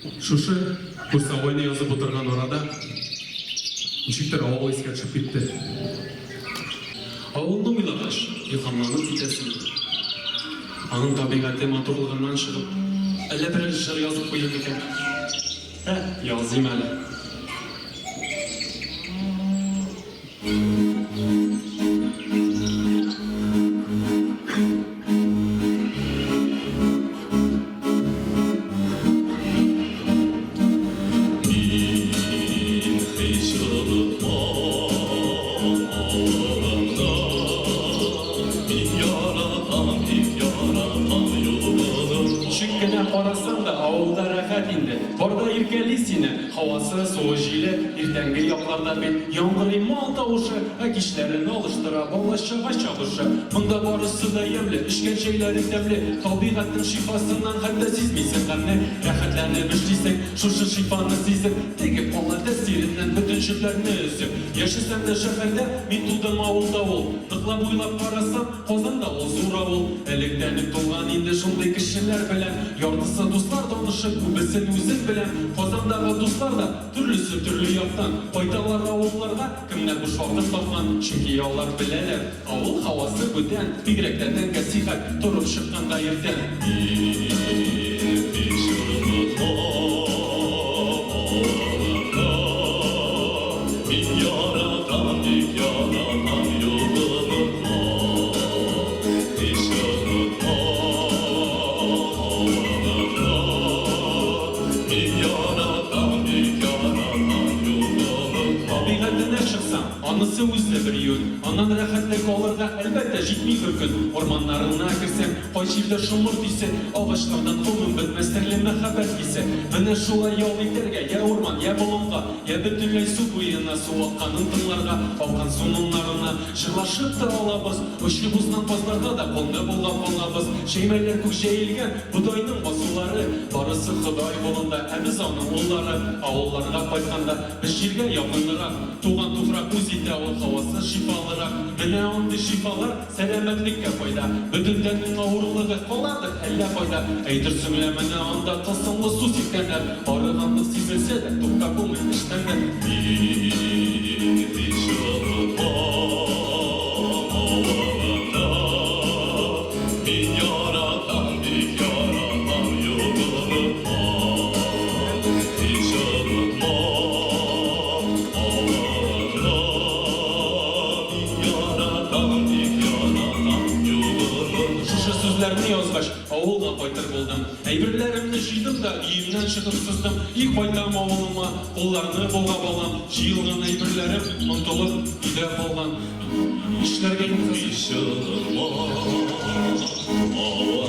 Шушы курсовойны язып утырган арада ничектер авыл искә төшеп китте. Авылны уйлагач, илһамланып китәсең. Аның табигате матурлыгыннан чыгып, әллә берәр җыр язып куйыйм микән? Ә, языйм әле. Мин һич онытмам авылымны, Мин яратам, бик яратам юлыны. Ничек кенә карасаң да, авылда рәхәт инде. Бар да иркәли сине. Һавасы, суы, җиле, иртәнге якларда бит яңгырый мал тавышы, ә кичләрен алыштыра бала-чага чабышы. Монда барысы да ямьле, эчкән чәйләрең тәмле, табигатьнең шифасыннан хәтта сизмисең гамьне. Рәхәтләнеп эшлисең, шушы шифаны сизеп, теге кала тәэсиреннән бөтен җепләрне өзеп. Яшәсәм дә шәһәрдә, мин тудым авылда ул. Ныклап уйлап карасаң, Казан да ул зур авыл. Электән үк тулган инде шундый кешеләр белән. Яртысы дуслар танышып, күбесен үзем беләм. Казандагы дуслар да төрлесе төрле яктан. Кайталар авылларга, кемнәр буш вакыт тапкан. Чөнки алар беләләр, авыл һавасы бүтән, бигрәк тә тәнгә сихәт, торып чыкканда иртән. Мин һич онытмам авылымны, Мин яратам, бик яратам, юк онытмам, һич онытмам авылымны. Мин яратам, бик яратам, юк онытмам. Табигатенә чыксаң, анысы үзе бер юнь. Аннан рәхәтлек алырга, әлбәттә, җитми бер көн. Урманнарына керсәң, Кай җирдә шомырт исе, агачлардан гомум бетмәс серле мәхәббәт хисе. Менә шулай ял итәргә, йә урман, йә болынга, йә бөтенләй су буена, су акканын тыңларга, аккан су моңнарына җырлашып та алабыз. Очып узган казларга да кулны болгап алабыз. Җәймәләр күк җәелгән, бодайның басулары, барысы Ходай кулында, ә без аның уллары. Авылларга кайтканда, без җиргә якынрак, туган туфрак үз итә ул, һавасы шифалырак. Менә андый шифалар Сәламәтлеккә файда. Бөтен тәннең авырлыгы каладыр әллә кайда. Әйтерсең лә менә анда тылсымлы су сипкәннәр. Арыганлык сизелсә дә, туктап булмый эштән дә. Мин һич онытмам авылымны, Мин яратам, бик яратам, юк онытмам, һич онытмам авылымны. Яратам, бик яратам, югымны. Шушы сүзләрне язгач, авылга кайтыр булдым. Әйберләремне җыйдым да, өемнән чыгып сыздым. И кайтам авылыма, кулларны болгап алам. Җыелган әйберләрем онытылып, өйдә калган. Нишләргә инде хәзер? Һич онытмам авылымны.